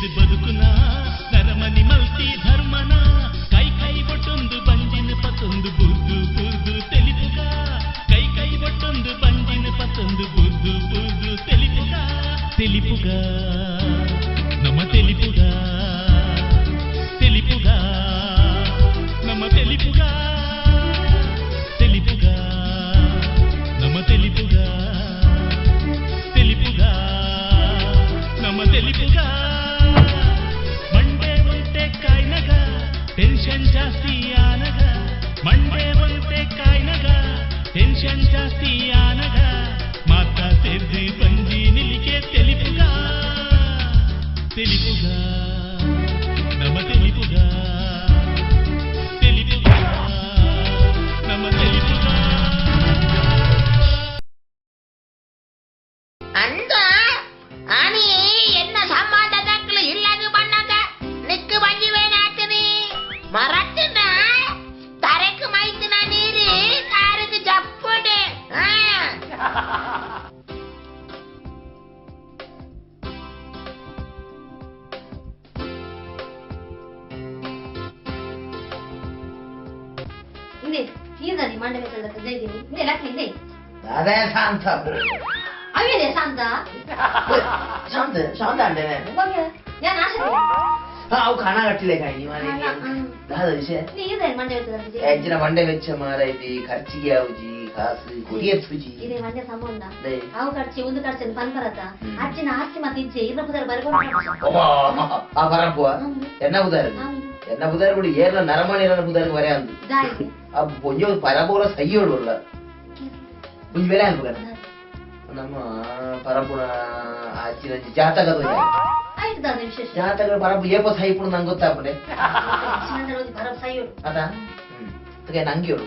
ಸೇರ್ದು ಬದುಕುನ ನರಮನಿ ಮಲ್ತಿ ಧರ್ಮನ ಕೈ ಕೈ ಬೊಟ್ಟೊಂದು ಬಂಜಿನ ಪತ್ತೊಂದು ಬುರ್ದು ಬುರ್ದು ತೆಲಿಪುಗ ಕೈ ಕೈ ಬೊಟ್ಟೊಂದು ಬಂಜಿನ ಪತ್ತೊಂದು ಬುರ್ದು ಬುರ್ದು ತೆಲಿಪುಗ ತೆಲಿಪುಗ ನಮ್ಮ ತೆಲಿಪುಗ ತೆಲಿಪುಗ ನಮ್ಮ ತೆಲಿಪುಗ ತೆಲಿಪುಗ ನಮ್ಮ ತೆಲಿಪುಗ ತೆಲಿಪುಗ ನಮ್ಮ ತೆಲಿಪುಗ ಮಂಡೆ ಒಂತೆ ಕಾಯ್ನಗ ಟೆನ್ಷನ್ ಜಾಸ್ತಿ ಆನಗ ಮಂಡೆ ಒಂತೆ ಕಾಯ್ನಗ ಟೆನ್ಷನ್ ಜಾಸ್ತಿ ಆನಗ ಮಾತಾ ಸೇರ್ದು ಬಂಜಿ ನಿಲಿಕೆ ತೆಲಿಪುಗ ತೆಲಿಪುಗ ನಮ್ಮ ತೆಲಿಪುಗ ತೆಲಿಪುಗ ನಮ್ಮ ತೆಲಿಪುಗ. ಅಂದ ಆನಿ ಎನ್ನ ಸಂಬಂಧದಕ್ಕಲು ಇಲ್ಲದು ಬಣ್ಣಗ ನಿಕ್ಕು ಬಂಜಿವೇನಾಗ್ತೀನಿ ಮರತ್ತಿನ ತರಕು ಮೈತಿನ ನೀರಿ ಕಾರಿಗೆ ಜಪ್ಪುಡೆ. ಹಿಂದೆ ನೀರ್ದಾನಿ ಮಂಡೆ ಮೇಲೆ ಜೈದೀನಿ ಹಿಂದೆ ಲಕ್ಷ್ಮಿ ಹಿಂದೆ ಅದೇ ಶಾಂತ ಅವೇನೆ ಶಾಂತ ಶಾಂತ ಶಾಂತ ಅಂಡೆ ഞാൻ ಆಶೆ ಅವು ಖಾನ ಕಟ್ಟಿಲೆ ಕಾಯಿ ಮಾರೆ ದಾದ ವಿಷಯ ನೀರ್ದಾನಿ ಮಂಡೆ ವೆಚ್ಚದ ಎಂಚಿನ ಮಂಡೆ ವೆಚ್ಚ ಮಾರೈತಿ ಖರ್ಚಿಗೆ ಆವುಜಿ ಕಾಸು ಕೊರಿಯತ್ಸುಜಿ ಇದೆ ಮಂಡೆ ಸಂಬಂಧ ಅವು ಖರ್ಚಿ ಒಂದು ಖರ್ಚು ಪನ್ಪರತ ಅಚ್ಚಿನ ಆಸ್ತಿ ಮತ್ತೆ ಇಜ್ಜೆ ಇರ ಪುದಾರ ಬರಬಹುದು. ಆ ಪರಂಪುವ ಎನ್ನ ಬುದಾರ ಎನ್ನ ಬುದಾರ ಬಿಡು ಏರ್ನ ನರಮಣಿ ಬುದಾರಿಗೆ ವರೆ ಅಂದು ಆ ಪೊಂಜೋ ಪರಪೋಲ ಸೈಯೋಡು ಒಂಜಿ ಬೆಲೆ ಅನ್ಪುಗನ ನಮ್ಮ ಪರಂಪುನ ಆಚಿನ ಜಾತಕ ಜಾತಕ ಪರಂಪು ಏಪ ಸೈಪುಡು ನಂಗೆ ಗೊತ್ತಾಪುನೆ ಅದ ತುಗೆ ನಂಗೆ ಹೇಳು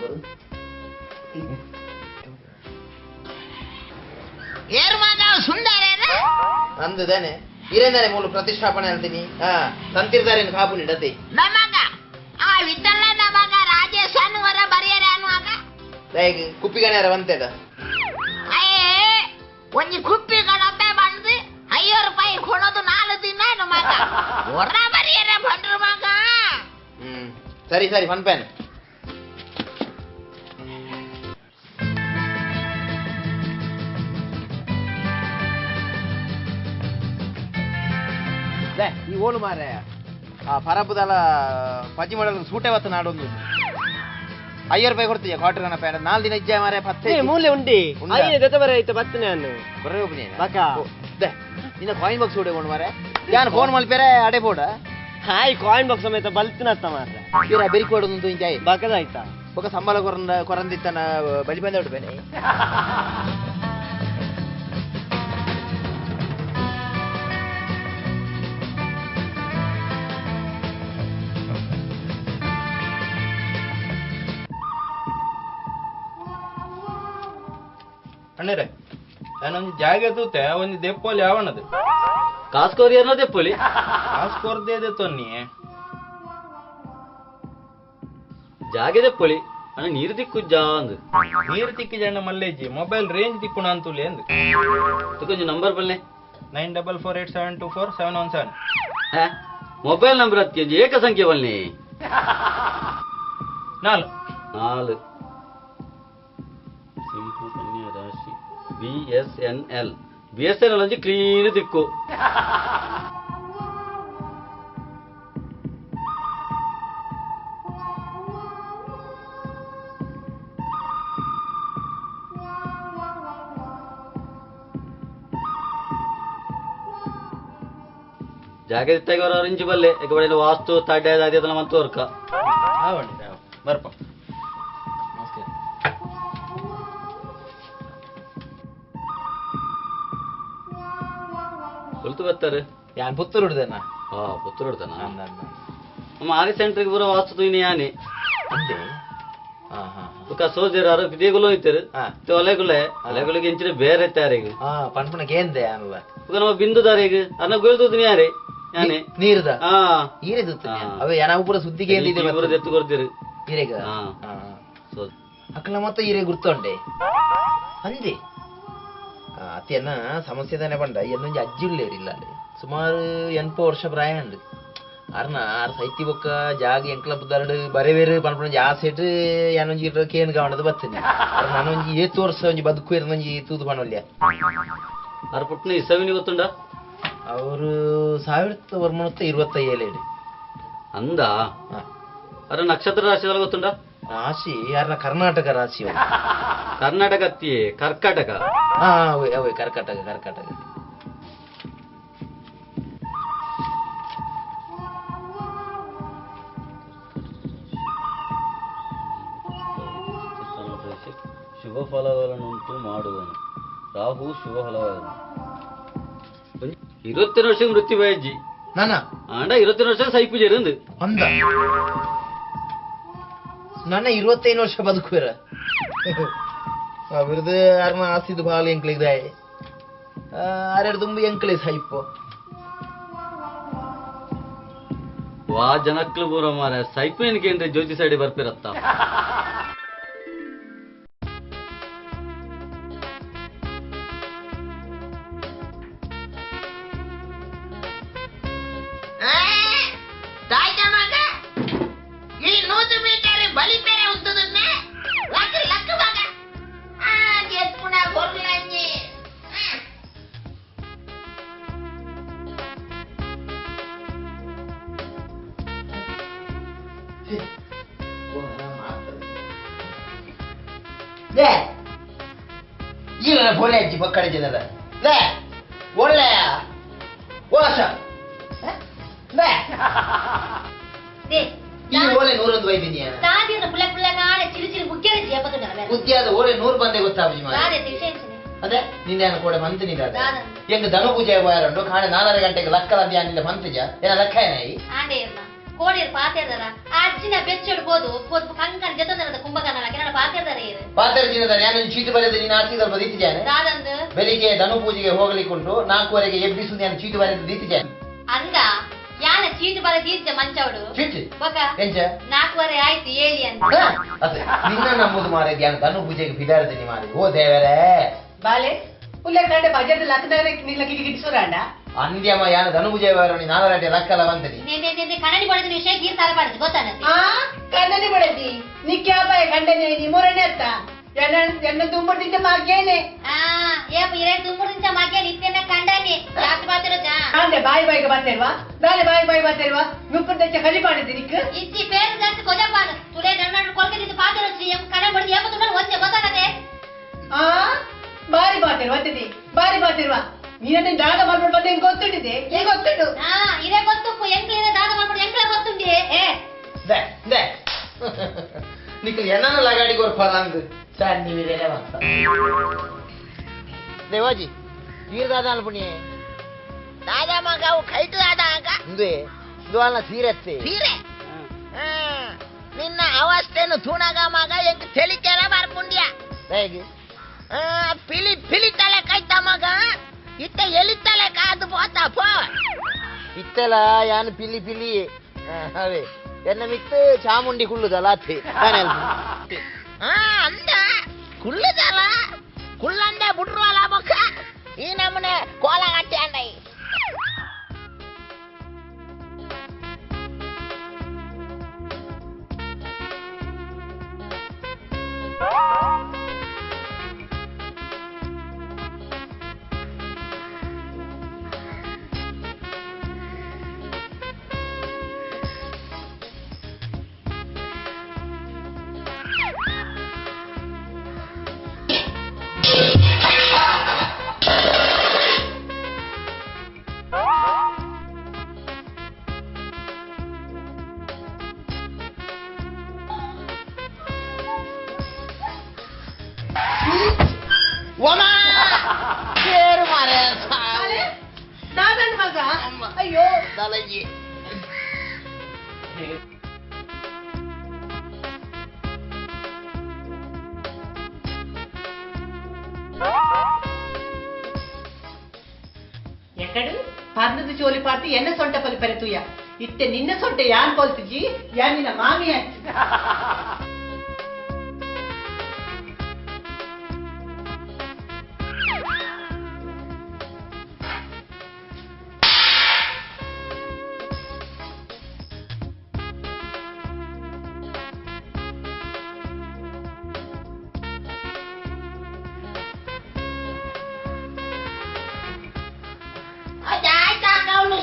ಅಂದುದಾನೆ ಇರೇಂದಾನೆ ಮೂಲ ಪ್ರತಿಷ್ಠಾಪನೆ ಅಂತೀನಿ. ಹಾ ತಂತಿರ್ದಾರೆ ಕಾಪು ನಿಡತೆ ನಮಗ ಆ ವಿದ್ದಲ್ಲ ನಮಗ ರಾಜೇಶ್ ಅನ್ನುವರ ಬರೆಯರ ಅನ್ನುವಾಗ ಲೈಕ್ ಕುಪ್ಪಿಗಣ್ಯಾರ ಬಂತೆದ ಅಯ್ಯೇ ಒಂಜಿ ಕುಪ್ಪಿ ಗಣಪೆ ಬಂದು 5 ರೂಪಾಯಿ ಕೊಡೋದು 4 ದಿನ ಮಗ ಹೊರ ಬರೆಯರ ಬಂದ್ರು ಮಗ. ಹ್ಮ್ ಸರಿ ಸರಿ ಫನ್ ಪೆನ್ ಈ ಓಲು ಮಾರೆ ಆ ಪರಬುದಲ ಪಜ್ಜಿ ಮಾಡಲು ಸೂಟೆ ಬತ್ತ ನಾಡೊಂದು 5 ರೂಪಾಯಿ ಕೊಡ್ತೀಯ ಕ್ವಾರ್ಟರ್ ಗಣ ಪ್ಯಾಂಟ್ 4 ದಿನ ಇಜ್ಜೆ ಮಾರೆ ಪತ್ತೆ ಮೂಲೆ ಉಂಡಿ ಐದು ದತ್ತ ಬರ ಐತೆ ಬತ್ತನೆ ಅನ್ನು ಬರೇ ಒಬ್ಬನೇ ಬಕ ದೆ ನಿನ್ನ ಕಾಯಿನ್ ಬಾಕ್ಸ್ ಸೂಟೆ ಕೊಂಡು ಮಾರೆ ಯಾನ್ ಫೋನ್ ಮಲ್ಪೇರೆ ಅಡೆ ಬೋಡ ಹಾಯ್ ಕಾಯಿನ್ ಬಾಕ್ಸ್ ಸಮೇತ ಬಲ್ತಿನತ್ತ ಮಾರೆ ಇರ ಬೆರಿ ಕೊಡೊಂದು ಇಂಜಾಯ್ ಬಕದ ಆಯ್ತಾ ಬಕ ಸಂಬಳ ಕೊರಂದ ಕೊರಂದಿತ್ತನ ಬಲಿ ಬಂದ ಉಡು ಬೇನೆ. ಅಣ್ಣರೇ ನಾನೊಂದು ಜಾಗ ತೂತೆ ಒಂದು ದೆಪ್ಪೋಲಿ ಅವನದು ಕಾಸ್ಕೋರಿ ಅನ್ನೋ ದೆಪ್ಪೋಲಿ ಕಾಸ್ಕೋರ್ದೇ ತೊನ್ನಿ ಜಾಗೆ ದೆಪ್ಪೋಲಿ ಅಣ್ಣ ನೀರು ದಿಕ್ಕು ಜಾ ಅಂದು ನೀರು ತಿಕ್ಕಿ ಜನ ಮಲ್ಲೇಜಿ ಮೊಬೈಲ್ ರೇಂಜ್ ದಿಕ್ಕು ಅಂತುಲಿ ಅಂದು ತುಕೊಂಜಿ ನಂಬರ್ ಬಲ್ಲೆ 9448724717. ಮೊಬೈಲ್ ನಂಬರ್ ಹತ್ತಿ ಏಕ ಸಂಖ್ಯೆ ಬಲ್ಲೆ 4 4 ಸಿಂಹ ಕನ್ಯಾ ರಾಶಿ BSNL BSNL ಒಂಜಿ ಕ್ಲೀನ್ ದಿಕ್ಕು. ಜಾಗೃತಿ ಇಂಚು ಬಲ್ಲೆ ಎಕಡೆ ವಾಸ್ತು ತಡ್ಡೆ ಅದೇ ಮಂತೋರ್ಕ ಬರ್ಪ ನಮಸ್ಕಾರ. ಹೊಲ್ತು ಬರ್ತಾರೆ ಯಾನ್ ಪುತ್ತೂರು ಹಿಡ್ದೇನ? ಹಾ ಪುತ್ತೂರು ಹಿಡ್ದಾನ? ನಮ್ಮ ಆರಿ ಸೆಂಟ್ರಿಗೆ ಬರೋ ವಾಸ್ತು ತುಯ್ನಿ ಯಾನೆ ಅಂದೆ ಬುಕ್ಕ ಸೋಜರಾರು ದೇಗುಲ ಹೋಯ್ತಾರೆ ಒಲೆಗುಲೆ ಒಲೆಗುಲಿಗೆ ಇಂಚಿನ ಬೇರೆ ತಾರಿಗೆ ಹಾ ಪನ್ಪುನ ಕೇಂದೆ ಅನ್ಲ ಬುಕ್ಕ ನಮ್ಮ ಬಿಂದುದಾರಿಗೆ ಅನ್ನ ಗುಳ್ದುದಿನಿ ಯಾರೇ ಯಾನೆ ನೀರ್ದ ಹಾ ಈರೆ ದುತ್ತ ಅವೇ ಯಾನ ಪೂರ ಸುದ್ದಿಗೆ ಏಂದಿದೆ ಪೂರ ದೆತ್ತು ಕೊಡ್ತೀರಿ ಈರೆಗ ಹಾ ಸೊ ಅಕ್ಕಲ ಮತ್ತ ಈರೆ ಗುರ್ತೊಂಡೆ ಅಂದೆ ಅತ್ಯನ್ನ ಸಮಸ್ಯೆ ತಾನೆ ಬಂಡ ಎನ್ನೊಂಜಿ ಅಜ್ಜಿ ಉಳ್ಳೇರಿಲ್ಲ ಅಲ್ಲಿ ಸುಮಾರು 80 ವರ್ಷ ಪ್ರಾಯ ಉಂಡು. ಅರ್ನ ಆರ್ ಸೈತಿ ಬೊಕ್ಕ ಜಾಗ ಎಂಕ್ಲ ಪುದಾರ್ಡ್ ಬರೆ ಬೇರೆ ಪನ್ಪುನ ಆಸೆಟ್ ಯಾನೊಂಜಿ ಕೇನ್ ಕಾವಣದ ಬತ್ತನೆ. ಅರ್ ನಾನೊಂಜಿ ಏತು ವರ್ಷ ಒಂಜಿ ಬದುಕು ಇರ್ನೊಂಜಿ ತೂದು ಪನೊಲ್ಯ. ಆರ್ ಪುಟ್ಟನ ಇಸವಿನಿ ಗೊತ್ತುಂಡ? ಅವರು 1927. ಅಂದ ಅರ ನಕ್ಷತ್ರ ರಾಶಿ ಗೊತ್ತುಂಡ? ರಾಶಿ ಯಾರನ್ನ ಕರ್ನಾಟಕ ರಾಶಿ. ಕರ್ನಾಟಕ ಅತ್ತಿಯೇ ಕರ್ಕಾಟಕ. ಹಾ ಅವೇ ಅವೇ ಕರ್ಕಾಟಕ ಕರ್ಕಾಟಕ. ಶುಭ ಫಲಗಳನ್ನುಂಟು ಮಾಡುವನು ರಾಹು ಶುಭ ಫಲಗಳನ್ನು. 27 ವರ್ಷ ಮೃತ್ಯು ಬಯಜ್ಜಿ ನಾನ ಆಂಡ 27 ವರ್ಷ ಸೈಪು ಜೇರಂದು ಅಂದ ನನ್ನ 25 ವರ್ಷ ಬದುಕುವೆರ ಅವರದು ಅರ್ಮ ಆಸಿದು ಬಾಲ ಎಂಕ್ಲಿಗೆ ಆರೆರಡು ತುಂಬ ಎಂಕ್ಲೆ ಸೈಪು ವಾ ಜನಕ್ಲು ಬೂರ ಮಾರ ಸೈಪು ಏನಕ್ಕೆ ಜ್ಯೋತಿ ಸೈಡ್ ಬರ್ಪಿರತ್ತ. ಎಂಗ ಧನು ಪೂಜೆ ಹೋಯಾರಂಡು ಕಾಣೆ 4.5 ಗಂಟೆಗೆ ಲಕ್ಕಲ ನಿನ್ನ ಪಂತಜ ಏನ ಲಕ್ಕ ಏನಾಯಿ ಕೋಡಿರ್ ಪಾತೇರ್ದಾರ ಅಜ್ಜಿನ ಬೆಚ್ಚಡ್ ಹೋದು ಪೋದು ಕಂಕನ್ ಜೊತೆ ಕುಂಭಕರ್ಣ ಕೆನಡ ಪಾತೇರ್ದಾರ ಇರು ಪಾತೇರ್ ದಿನದ ನಾನು ಚೀಟಿ ಬರೆದ ನೀನು ಆಚೆ ಸ್ವಲ್ಪ ದೀತಿಜಾನೆ ದಾದಂದು ಬೆಳಿಗ್ಗೆ ಧನು ಪೂಜೆಗೆ ಹೋಗ್ಲಿಕ್ಕುಂಟು 4:30ಗೆ ಎಬ್ಬಿಸು ನಾನು ಚೀಟಿ ಬರೆದ ದೀತಿಜಾನೆ ಅಂದ ಯಾನ ಚೀಟಿ ಬರೆದ ದೀತಿಜ ಮಂಚವಡು ಚೀಟಿ ಬೊಕ ಎಂಚ 4:30 ಆಯ್ತು ಏಳಿ ಅಂತ ಅದೇ ನಿನ್ನ ನಂಬುದು ಮಾರೆ ಧ್ಯಾನ ಧನು ಪೂಜೆಗೆ ಬಿದಾರದಿನಿ ಮಾರೆ ಓ ದೇವರೇ ಬಾಲೆ ಉಲ್ಲ ಕಂಡೆ ಬಜೆಟ್ ಲಕ್ಕದಾರೆ ನಿಲ್ಲ ಗಿಡಿ ಗಿಡಿ ಸುರಾಂಡ ಅಂದ್ಯಮ ಯಾನ ಧನು ಪೂಜೆ ಬಾರೋಣಿ 4:30 ಲಕ್ಕಲ ಬಂತನಿ ನೇ ನೇ ನೇ ಕನ್ನಡಿ ಬಡದಿ ವಿಷಯ ಗೀರ್ ತಾರ ಬಾಡದಿ ಗೊತ್ತಾನತಿ ಆ ಕನ್ನಡಿ ಬಡದಿ ನಿಕ್ಯಾಬಾಯ ಕಂಡನೆ ನೀ ಮೊರನೆ ಅತ್ತ ಎನ್ನ ಎನ್ನ ದುಂಬರ್ದಿಂಚ ಮಾಗೇನೆ ಆ ಏಪ ಇರೆ ದುಂಬರ್ದಿಂಚ ಮಾಗೇನೆ ಇತ್ತೆನ ಕಂಡನಿ ಜಾಸ್ತಿ ಬಾತಿರೋ ಜಾ ಅಂದೆ ಬಾಯಿ ಬಾಯಿಗೆ ಬಾತಿರ್ವಾ ದಾಲೆ ಬಾಯಿ ಬಾಯಿ ಬಾತಿರ್ವಾ ನುಪ್ಪರ್ದಿಂಚ ಕಲಿ ಬಾಡದಿ ನಿಕ್ ಇಚ್ಚಿ ಪೇರು ಜಾಸ್ತಿ ಕೊಜಪಾನ ತುಲೆ ನನ್ನನ್ನು ಕೊಲ್ಕದಿದ್ದು ಪಾತಿರೋ ಶ್ರೀ ಎಂ ಕನ್ನಡಿ ಬಡದಿ ಏಪ ತುಂಡಲ್ ಒಂಜೆ ಗೊತ್ತಾನತೆ ಆ ಬಾರಿ ಬಾತಿರ್ವಾ ಅತ್ತಿದಿ ಬಾರಿ ಬಾತಿರ್ವಾ ನೀನನ್ನ ದಾದ ಮಾಡ್ಬಿಟ್ಟು ಬಂದೆ ಹೆಂಗ್ ಗೊತ್ತುಂಡಿದೆ ಏ ಗೊತ್ತುಂಡು ಹಾ ಇದೇ ಗೊತ್ತು ಎಂಕ್ಲಿನ ದಾದ ಮಾಡ್ಬಿಟ್ಟು ಎಂಕ್ಲ ಗೊತ್ತುಂಡಿ ಏ ದೆ ದೆ ನಿಕ್ಲು ಎನ್ನನ ಲಗಾಡಿ ಕೊರ್ಪಾರಂಗ್ ಸಣ್ಣ ವಿರೇನೆ ಮಾತ ದೇವಾಜಿ ವೀರ ದಾದ ಅಲ್ಪುಣಿ ದಾದ ಮಗ ಅವು ಕೈಟು ದಾದ ಆಗ ಇಂದೇ ಇದು ಅಲ್ಲ ಸೀರೆತ್ತೆ ಸೀರೆ ನಿನ್ನ ಅವಸ್ಥೆನು ತೂಣಗ ಮಗ ಎಂಕ್ ತೆಲಿಕೆರ ಬರ್ಪುಂಡ್ಯ ಹೇಗೆ ಪಿಲಿ ಪಿಲಿ ತಲೆ ಕೈತ ಮಗ ಇತ್ತ ಎಲಿ ತಲೆ ಕಾದು ಪೋತ ಪೋ ಇತ್ತಲ ಯಾನು ಪಿಲಿ ಪಿಲಿ ಅವೇ ಎನ್ನ ಮಿತ್ತ ಚಾಮುಂಡಿ ಕುಳ್ಳುದಲ್ಲ ಅತ್ತೆ ಅಂದ ಕುಳ್ಳುದಲ್ಲ ಕುಳ್ಳಂದೆ ಬಿಡ್ರುವಲ್ಲ ಬೊಕ್ಕ ಈ ನಮ್ಮನೆ ಕೋಲ ಕಟ್ಟಿ ಅಂಡೈ ಪರ್ಣದ ಚೋಲಿ ಪಾರ್ತಿ ಎನ್ನ ಸೊಂಟ ಪಲಿ ಪೆರೆತುಯ್ಯ ಇತ್ತೆ ನಿನ್ನ ಸೊಂಟ ಯಾನ್ ಪೊಲ್ತಿಜಿ ಯಾನ್ ನಿನ್ನ ಮಾಮಿ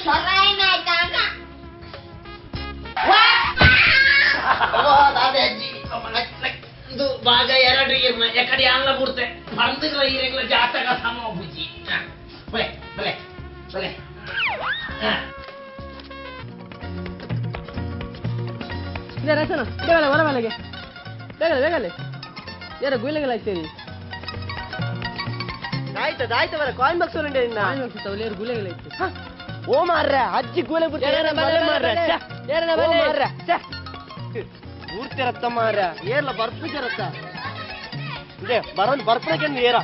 ಸೊರಾಯಿನ ಆಯ್ತಾಗ ಇದು ಭಾಗ ಎರಡು ಇರ್ನ ಎಕಡೆ ಅಲ್ಲ ಬುಡ್ತೆ ಬಂದಿರ ಇರಗಳ ಜಾತಕ ಸಮ ಬುಜ್ಜಿ ಬಲೆ ಬಲೆ ಬಲೆ ರಚನ ಬೇಗಲೆ ಹೊರ ಮನೆಗೆ ಬೇಗಲೆ ಬೇಗಲೆ ಯಾರ ಗುಯ್ಲೆಗೆಲ್ಲ ಆಯ್ತೇರಿ ಆಯ್ತದ ಆಯ್ತು ಬರ ಕಾಯಿನ್ ಬಾಕ್ಸ್ ಉಂಡೆ ನಿನ್ನ ಕಾಯಿನ್ ಬಾಕ್ಸ್ ತವಲೇರು ಗುಲೆಗೆಲ್ಲ ಇತ್ತು. ಓ ಮಾರ್ರೆ ಅಜ್ಜಿ ಗುಲೆ ಬಿಡ್ತಾರೆ ಮಾರ್ರೆ ಓ ಮಾರ್ರೆ ಊರ್ತಿರತ್ತ ಮಾರ್ರೆ ಏರ್ಲ ಬರ್ಪುಜರತ್ತ ಇದೆ ಬರೋನ್ ಬರ್ಪಣಕ್ಕೆ ಏರ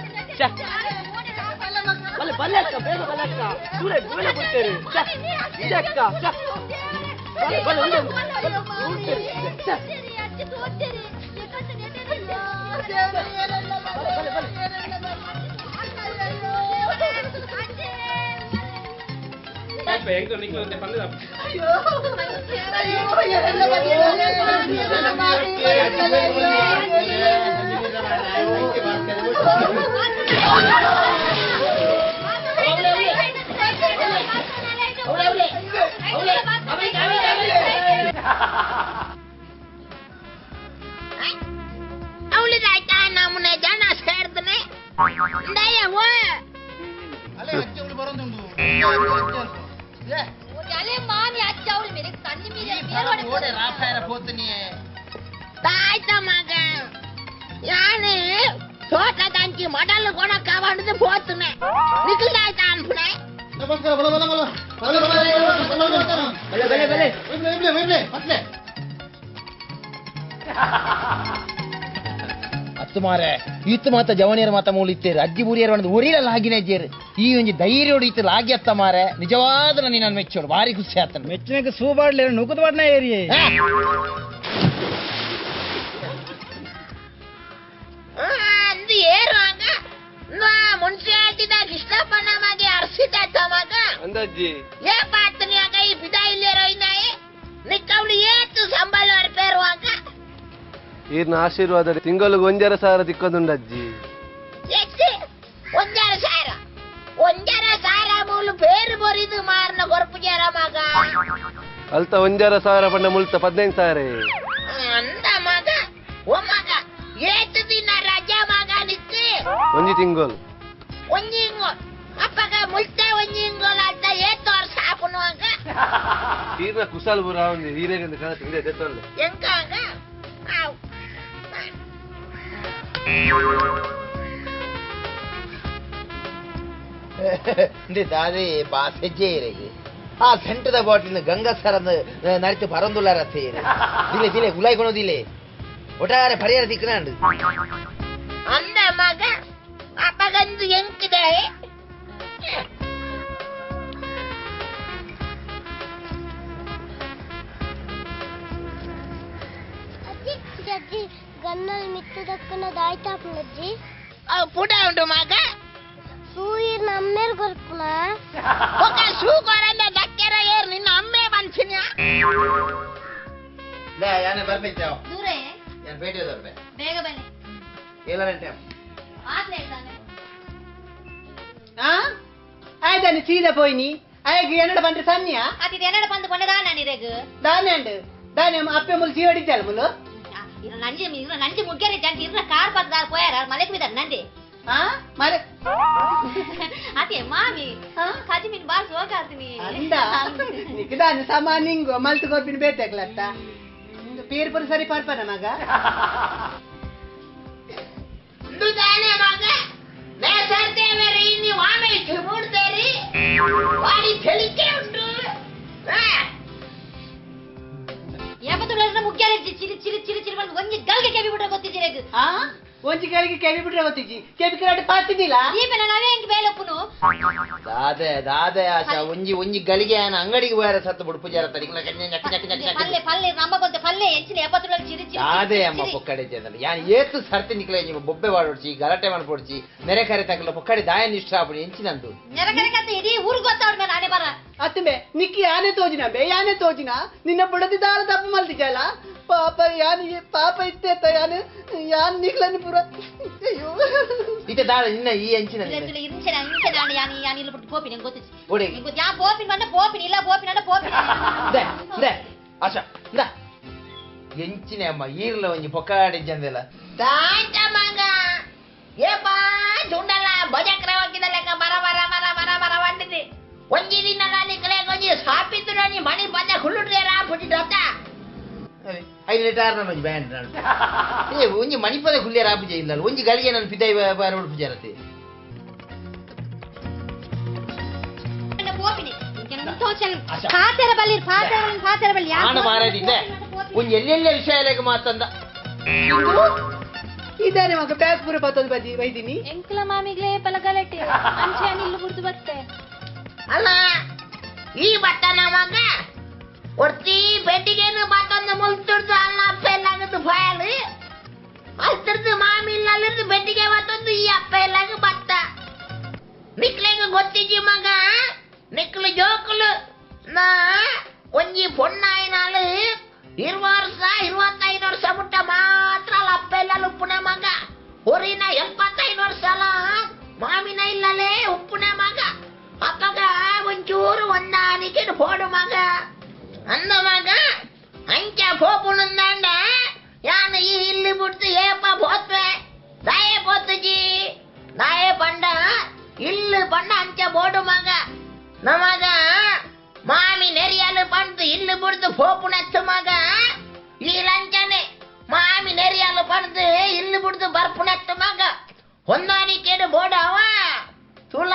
ಬಲ್ಲೆ ಬಲ್ಲೆ ಅಕ್ಕ ಬೇಗ ಬಲ್ಲೆ ಅಕ್ಕ ಗುಲೆ ಗುಲೆ ಬಿಡ್ತೇರಿ ಇದೆ ಅಕ್ಕ ಬಲ್ಲೆ ಬಲ್ಲೆ ಉಂಡೆ ಊರ್ತಿರಿ ಬಲ್ಲೆ ಬಲ್ಲೆ ಅವಳಿದಾಯ್ತಾ ನಮ್ಮನೆ ಜನ ಸೇರ್ದನೆ ತಾಯ್ತ ಮಗ ಯಾನು ತೋಟ ತಂಚಿ ಮಡಲ್ ಕೊಣಕ್ಕ ಬಂದು ಪೋತನೆ ನಿಖಿಲ್ದಾಯ್ತ ಅನ್ಪುಣೆ ನಮಸ್ಕಾರ ಬಲ ಬಲ ಬಲ ಬಲ ಬಲ ಬಲ ಬಲ ಬಲ ಬಲ ಬಲ ಅತ್ತು ಮಾರೆ ಇತ್ತು ಮಾತ ಜವನಿಯರ ಮಾತ ಮೂಲಿತ್ತೇರು ಅಜ್ಜಿ ಬೂರಿಯರ ಒಂದು ಊರಿಲ್ಲ ಲಾಗಿನ ಅಜ್ಜಿಯರು ಈ ಒಂಜಿ ಧೈರ್ಯೋಡು ಇತ್ತು ಲಾಗಿ ಅತ್ತ ಮಾರೆ ನಿಜವಾದ ನಾನು ಮೆಚ್ಚೋಡು ಭಾರಿ ಖುಷಿ ಆತನ ಮೆಚ್ಚಿನಕ್ಕೆ ಸೂ ಬಾಡ್ಲಿ ನುಕುದ ಬಾಡ್ನ ಏರಿಯೇ ಅಂದು ಏರುವಾಗ ಮುನ್ಸಿಪಾಲಿಟಿದಾಗ ಇಷ್ಟಪಣ್ಣ ಮಗೆ ಅರ್ಸಿತ ಮಗ ಅಂದಜ್ಜಿ ಏ ಪಾತನಿಯಾಗ ಈ ಬಿದಾ ಇಲ್ಲೇರೋ ಇನ್ನಾಯಿ ನಿಕ್ಕವಳು ಏತು ಸಂಬಳ ಪೇರುವಾಗ ಈರ್ನ ಆಶೀರ್ವಾದ ತಿಂಗಳಿಗೆ ಒಂಜರ ಸಾವಿರ ತಿಕ್ಕೋದುಂಡಜ್ಜಿ ಒಂಜರ ಸಾವಿರ ಒಂಜರ ಸಾವಿರ ಮೂಲು ಬೇರು ಬರಿದು ಮಾರನ ಗೊರ್ಪುಜಾರ ಮಗ ಅಲ್ತ ಒಂಜರ ಸಾವಿರ ಪಂಡ ಮುಲ್ತ 15,000 ಅಂದ ಮಗ ಓ ಮಗ ಏತು ದಿನ ರಜಾ ಮಗ ನಿತ್ತಿ ಒಂಜಿ ತಿಂಗಳು ಒಂಜಿ ತಿಂಗಳು ಅಪ್ಪಗ ಮುಲ್ತ ಒಂಜಿ ತಿಂಗಳು ಅಲ್ತ ಏತು ವರ್ಷ ಆಪುನುವಾಗ ಈರ್ನ ಕುಶಾಲ್ ಬುರ ಒಂದು ಹೀರೆಗಂದು ಕಾಣತ್ತೆ ಹಿಂದೆ ದೆತ್ತೊಲ್ಲೆ ಎಂಕಾಗ ಆವ್ ದಾದೆ ಬಾಸೆಜ್ಜೆ ಆ ಸೆಂಟದ ಬಾಟ್ಲಿನ ಗಂಗಾಸರ ನರಿತು ಪರಂದುಲ್ಲಾರ ದಿಲೆ ದಿಲೆ ಗುಲಾಯ್ಕೊಳೋದಿಲೆ ಒಟ್ಟಾರೆ ಪರಿಹಾರ ದಿಕ್ಕನಾಂಡು ಅಂದ ಮಗ ಅಪ್ಪಗಂದು ಎಂಕಿದೆ ಅಜ್ಜಿ ಅಜ್ಜಿ ಗನ್ನಲ್ಲಿ ಮಿತ್ತು ದಕ್ಕನದ ಆಯ್ತಾಪನಜ್ಜಿ ಪುಟ ಉಂಟು ಮಗ ಸೂಯಿರ್ ನಮ್ಮೇರ್ ಗೊರ್ಪುನ ఒక ಸೂ ಕೊರಂದ ದಕ್ಕೆರ ಏರ್ ನಿನ್ನ ಅಮ್ಮೆ ಬಂಚಿನ ಲೇ ಯಾನೆ ಬರ್ಬಿದ್ದಾವ ದೂರ ಯಾನ್ ಪೇಟೆ ದೊರ್ಬೆ ಬೇಗ ಬನ್ನಿ ಏಲ ಟೈಮ್ ಆತ್ಲೆ ಹೇಳ್ತಾನೆ ಆ ಆಯ್ತಾನೆ ಸೀದಾ ಪೋಯ್ನಿ ಆಯ್ತು ಎನ್ನಡ ಬಂದ್ರೆ ಸನ್ಯ ಅತಿ ಎನ್ನಡ ಬಂದು ಕೊಂಡದಾ ನಾನು ಇರೇಗ ದಾನೆ ಅಂಡು ದಾನೆ ಅಪ್ಪೆ ಮುಲ್ ಜೀವಡಿದ್ದಲ್ಲ ಮುಲು ಇರ ನಂಜಿ ಇರ ನಂಜಿ ಮುಗ್ಗೇರಿ ಜಂಟಿ ಇರ್ನ ಕಾರ್ ಪಕ್ಕದಾರ ಪೋಯಾರ ಮಲೆಕ್ ಬಿದ್ದಾರ ನಂದಿ ಆ ಮರೆ ಅತಿ ಮಾಮಿ ಕಾಜಿ ಮೀನ್ ಬಾಳ್ ಸೋಕಾತೀನಿ ಅಂದ ನಿಕ್ದಾನೆ ಸಾಮಾನ್ಯ ಮಲ್ತು ಕೊರ್ಪಿನ ಬೇತೆಕ್ಲತ್ತ ಪೇರ್ ಪುರ ಸರಿ ಪಾರ್ಪನ ಮಗ ದಾನೆ ಮಗ ನೇ ಸರ್ದೇವರಿ ನೀವು ಆಮೇಲೆ ಮೂಡ್ತೇರಿ ಬಾಡಿ ತೆಲಿಕೆ ಉಂಟು ಏಪತ್ತುಳ್ಳ ಮುಗ್ಯಾರ ಚಿರಿ ಚಿರಿ ಚಿರಿ ಚಿರಿ ಬಂದು ಒಂಜಿ ಗಲ್ಗೆ ಕೆಬಿ ಬಿಟ್ರೆ ಗೊತ್ತಿದ್ದೀರ ಆ ಒಂಜಿ ಗಲ್ಗೆ ಕೆಬಿ ಬಿಟ್ರೆ ಗೊತ್ತಿಜ್ಜಿ ಕೆಬಿ ಕರಾಟೆ ಪಾತಿದ್ದಿಲ್ಲ ಈ ಮೇಲೆ ನಾವೇ ಹೆಂಗ್ ಬೇಲಪ್ಪನು ದಾದೆ ದಾದೆ ಆಶಾ ಒಂಜಿ ಒಂಜಿ ಗಲಿಗೆ ಆನ ಅಂಗಡಿಗೆ ಹೋಯಾರ ಸತ್ತು ಬುಡ್ಪು ಜಾರ ತಡಿಗ್ಲ ಪಲ್ಲೆ ಪಲ್ಲೆ ನಮ್ಮ ಗೊತ್ತೆ ಪಲ್ಲೆ ಎಂಚಿನ ಏಪತ್ತುಳ್ಳ ಚಿರಿ ಚಿರಿ ದಾದೆ ಅಮ್ಮ ಪೊಕ್ಕಡೆ ಜನ ಯಾನ್ ಏತು ಸರ್ತಿ ನಿಕ್ಲೆ ನೀವು ಬೊಬ್ಬೆ ವಾಡೋಡ್ಚಿ ಗಲಾಟೆ ಮಾಡ್ಪೊಡ್ಚಿ ನೆರೆ ಕರೆ ತಗಲ ಪೊಕ್ಕಡೆ ದಾಯ ನಿಷ್ಠ ಆಪುಣಿ ಎಂಚಿನಂದು ನೆರೆ ಕರೆ ಕತೆ ಇಡೀ ಊರು ಗೊತ್ತಾವ್ರ ಮೇಲೆ ಆನೆ ಬರ ಅತ್ತುಮೆ ನಿಕ್ಕಿ ಯಾನೆ ತೋಜಿನ ಬೇ ಯಾನೆ ತೋಜಿನ ನಿನ್ನ ಬುಡದಿ ದಾರ ತಪ್ಪು ಮಲ್ತಿದ್ದಲ್ಲ ಪಾಪ ಯಾನಿಗೆ ಪಾಪ ಇತ್ತೇತ ಯಾನು ಯಾನ್ ನಿಕ್ಲನಿ ಪೂರ ಅಯ್ಯೋ ಇತ್ತೆ ದಾಳ ನಿನ್ನ ಈ ಅಂಚಿನ ಇಂಚನ ಇಂಚನ ಯಾನಿ ಯಾನಿ ಇಲ್ಲ ಬಿಟ್ಟು ಪೋಪಿನ ಗೊತ್ತಿತ್ತು ಓಡಿ ಯಾ ಪೋಪಿನ ಬಂದ ಪೋಪಿನ ಇಲ್ಲ ಪೋಪಿನ ಅಂಡ ಪೋಪಿನ ದೆ ದೆ ಆಶಾ ಇಂದ ಎಂಚಿನ ಅಮ್ಮ ಈರ್ಲ ಒಂಜಿ ಪೊಕ್ಕಾಡಿ ಜಂದೆಲ ದಾಂತ ಮಗ ಏಪಾ ಜುಂಡಲ ಬಜಕ್ರ ಹಾಕಿದ ಲೆಕ್ಕ ಬರ ಬರ ಬರ ಬರ ಬರ ಬಂದಿದೆ ಒಂಜಿ ದಿನ ನಿಕ್ಲೆ ಒಂಜಿ ಸಾಪಿತ್ತು ನೀ ಮಣಿ ಬಂದ ಹುಳ್ಳುಡ್ರೇರಾ ಪುಟ್ಟಿದ್ರತ್ತ ಐದು ಲೀಟರ್ ನಾನು ಒಂಜಿ ಬ್ಯಾಂಡ್ ನಾನು ಏ ಒಂಜಿ ಮಣಿಪದ ಹುಲ್ಲೇರ ಆಪುಜೆ ಇಲ್ಲ ಒಂಜಿ ಗಳಿಗೆ ನಾನು ಪಿದಾಯಿ ಬಾರ ಪೂಜೆ ಇರತ್ತೆ ಪಾತೆರ ಬಲ್ಲಿ ಪಾತೆರ ಪಾತೆರ ಬಲ್ಲಿ ಆಣ ಮಾರಾದಿಂದ ಒಂಜಿ ಎಲ್ಲೆಲ್ಲ ವಿಷಯ ಮಾತಂದ ಇದಾನೆ ಮಗ ಬ್ಯಾಗ್ ಪೂರ ಬತ್ತೊಂದು ಬದಿ ವೈದಿನಿ ಎಂಕ್ಲ ಮಾಮಿಗ್ಲೇ ಪಲ ಗಲಾಟೆ ಅಂಚೆ ಇಲ್ಲು ಬುಡ್ದು ಬತ್ತೆ ಅಲ್ಲ ಈ ಬಟ್ಟನ ಮಗ ಒರ್ತಿ ಪೆಟ್ಟಿಗೆನು ಬತ್ತೊಂದು ಮುಲ್ತುಡ್ದು ಅಲ್ಲ ಅಪ್ಪ ಎಲ್ಲಾಗದು ಫಾಯಲ್ ಅಲ್ತಿರ್ದು ಮಾಮಿ ಇಲ್ಲ ಬೆಟ್ಟಿಗೆ ಬತ್ತೊಂದು ಈ ಅಪ್ಪ ಎಲ್ಲಾಗ ಬತ್ತ ನಿಕ್ಲೆಗ ಗೊತ್ತಿಜ್ಜಿ ಮಗ ನಿಕ್ಲು ಜೋಕುಲು ನಾ ಒಂಜಿ ಪೊಣ್ಣಾಯಿನಾಳು 20 ವರ್ಷ 25 ವರ್ಷ ಮುಟ್ಟ ಮಾತ್ರ ಅಲ್ಲ ಅಪ್ಪ ಇಲ್ಲ ಉಪ್ಪುನ ಮಗ ಒರಿನ 75 ವರ್ಷ ಅಲ್ಲ ಮಾಮಿನ ಇಲ್ಲಲೇ ಉಪ್ಪುನ ಮಗ ಅಪ್ಪಗ ಒಂಚೂರು ಒಂದಾನಿಕೆ ಫೋಡು ಮಗ ಅಂದ ಮಗ ಅಂಚ ಪೋಪುನುಂದಾಂಡ ಯಾನು ಈ ಇಲ್ಲಿ ಬಿಡ್ತು ಏಪ ಪೋತ್ವೆ ದಾಯೆ ಪೋತುಜಿ ದಾಯೆ ಪಂಡ ಇಲ್ಲು ಪಂಡ ಅಂಚ ಬೋಡು ಮಗ ನಮಗ ಮಾಮಿ ನೆರಿಯಲು ಪಂಡು ಇಲ್ಲು ಬಿಡ್ದು ಪೋಪುನತ್ತು ಮಗ ಈ ಲಂಚನೆ ಮಾಮಿ ನೆರಿಯಲು ಪಂಡು ಇಲ್ಲು ಬಿಡ್ದು ಬರ್ಪುನತ್ತು ಮಗ ಹೊಂದಾಣಿಕೆಡು ಬೋಡವ ತುಲ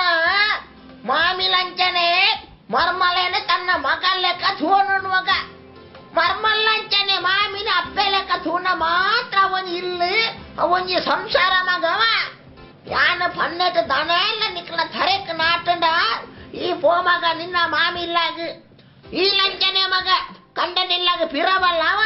ಮಾಮಿ ಲಂಚನೆ ಮರ್ಮಲೇನೆ ತನ್ನ ಮಗ ಲೆಕ್ಕ ಥೂನು ಮಗ ಮರ್ಮಲ್ಲಂಚನೆ ಮಾಮಿನ ಅಪ್ಪೆ ಲೆಕ್ಕ ಥೂನ ಮಾತ್ರ ಒಂಜಿ ಇಲ್ಲು ಒಂಜಿ ಸಂಸಾರ ಮಗವ ಯಾನ ಪನ್ನೆಟ್ಟು ದನ ಎಲ್ಲ ನಿಕ್ಲ ಥರೆಕ್ ನಾಟಂಡ ಈ ಪೋ ಮಗ ನಿನ್ನ ಮಾಮಿ ಇಲ್ಲಾಗ ಈ ಲಂಚನೆ ಮಗ ಕಂಡನಿಲ್ಲಾಗ ಪಿರಬಲ್ಲವ.